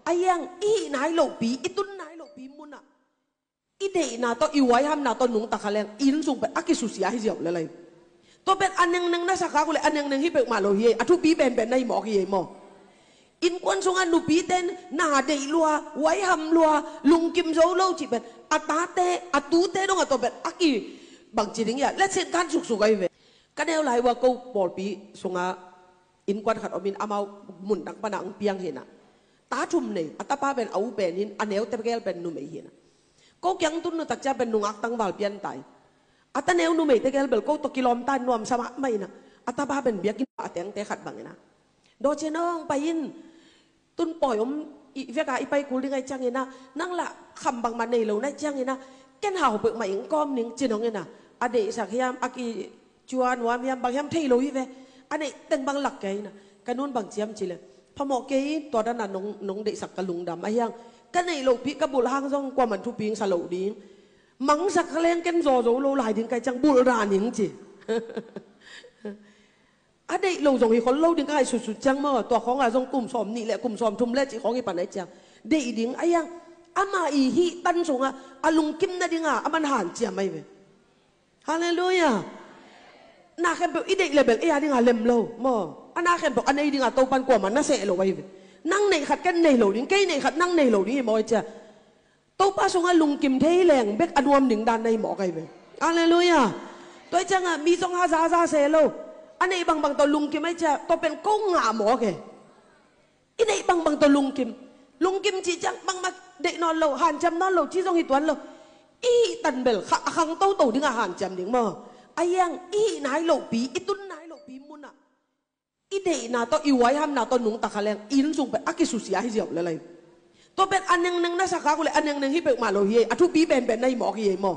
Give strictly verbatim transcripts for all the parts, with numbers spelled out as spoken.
A hiang i hih nai lohpi, i tun nai lohpi munah i deihna tawh, i huaihamna tawh nungta kha leng, inn sung pen a kisusia hi ziau le lai. Tua pen a nengneng na sakkhak uh le, a nengneng hi peuhmah lo hi ei, a thupi penpen na hi mawk hi ei maw. Innkuan sungah nupite na deih lua, huaiham lua, lungkim zo lo cih pen a tate, a tute dongah tua pen a ki bangci ding hiah, letsin kan suksuk ahi ve. Ka neu lai uh a ko pawlpi sungah innkuan khat omin amau mun dang panah hong piang hinah. Ta thum nei, a tapa pen a u pen hin, a neu tegel pen numei hinah. Ko kiang tun nutak cia pen nungak tangval pian tai. A ta neu numei tegel bel ko tawh kilawmta nuamsa mahmah inah. A tapa pen biakinn a tengte khat bang inah. Dawcin hong pai in, tun pawi om i veka i pai kul ding ahi cianginah, nang lah kham bangmah nei lo na ahi cianginah, ken hau peuhmah ing kawm ning ci nong inah. A deihsak hiam, a kicuan huam hiam, bang hiam thei lo hi ve. A neih teng bang lak kei inah. Ka nun bang ciam ci le, phamawh kei in, tua danah nong, nong deihsak ka lungdam a hiang. Ka neih lohpi ka bulh hang zong kuaman thupi ing sa lo ding. Mangsak kha leng ken zaw zo lo lai ding ka hi ciang bulh dan ing ci. A deih lo zong hi khol lo ding ka ngaihsutsut ciang maw, tua khawngah zong kum sawm nih le kum sawm thum le cih khawng hi pan ahi ciang deih ding a hiang. Ama i hih tan sungah a lungkim nadinga a man hanciam ahi ve. Halleluiah. Na khempeuh i deih le bel ei a dinga lem lo maw. A na khempeuh a nei dinga Topan kuaman na seh lo ahi ve. Nang neih khat ken nei lo ding, kei neih khat nang nei lo ding hi maw ahi ciang. Topa sungah lungkim thei leng bek a nuam ding dan na hi mawk ahi ve. Halleluiah. Tua hi ciangah mi zong hazaza se lo. A neih bangbang tawh lungkim ahi ciah tua pen ko ngah mawk e. I neih bangbang tawh lungkim. Lungkim cih ciang bangmah deih nawn lo, hanciam nawn lo, ci zong hi tuan lo. I hih tan bel kha a khang toto dingah hanciam ding maw. A hiang i hih nai lohpi, i tun nai lohpi munah i deihna tawh, i huaihamna tawh nungta kha leng, inn sung pen a kisusia hi ziau le lai. Tua pen a nengneng na sakkhak uh le, a nengneng hi peuhmah lo hi ei, a thupi penpen na hi mawk hi ei maw.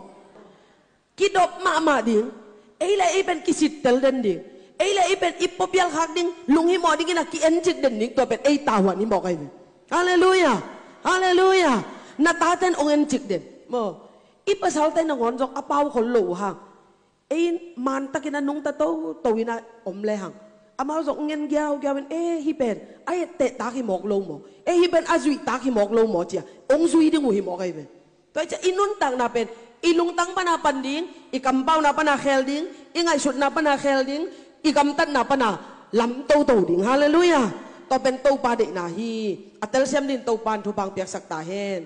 Kidop mahmah ding. Ei le ei pen kisittel den ding. Ei le ei pen i puapial khak ding, lunghimawh dingin a ki-encik den ding, tua pen ei tavuan hi mawk ahi ve. Halleluiah. Halleluiah. Na taten hong encik den maw. I pasalte nangawn zong a pau khol lo uh hang. Ei in mantakin a nungta toto in a om le hang, amau zong ngen giaugiau in, e, hih pen a ettehtak hi mawk lo maw, e, hih pen a zuihtak hi mawk lo maw, cia hong zui ding uh hi mawk ahi ve. Tua hi cia i nuntakna pen i lungtang pana pan ding, i kampauna pana khel ding, i ngaihsutna pana khel ding, i gamtatna pana lam toto ding. Halleluiah. Tua pen Topa deihna hi. A telsiam din Topa in thupha piaksak ta hen.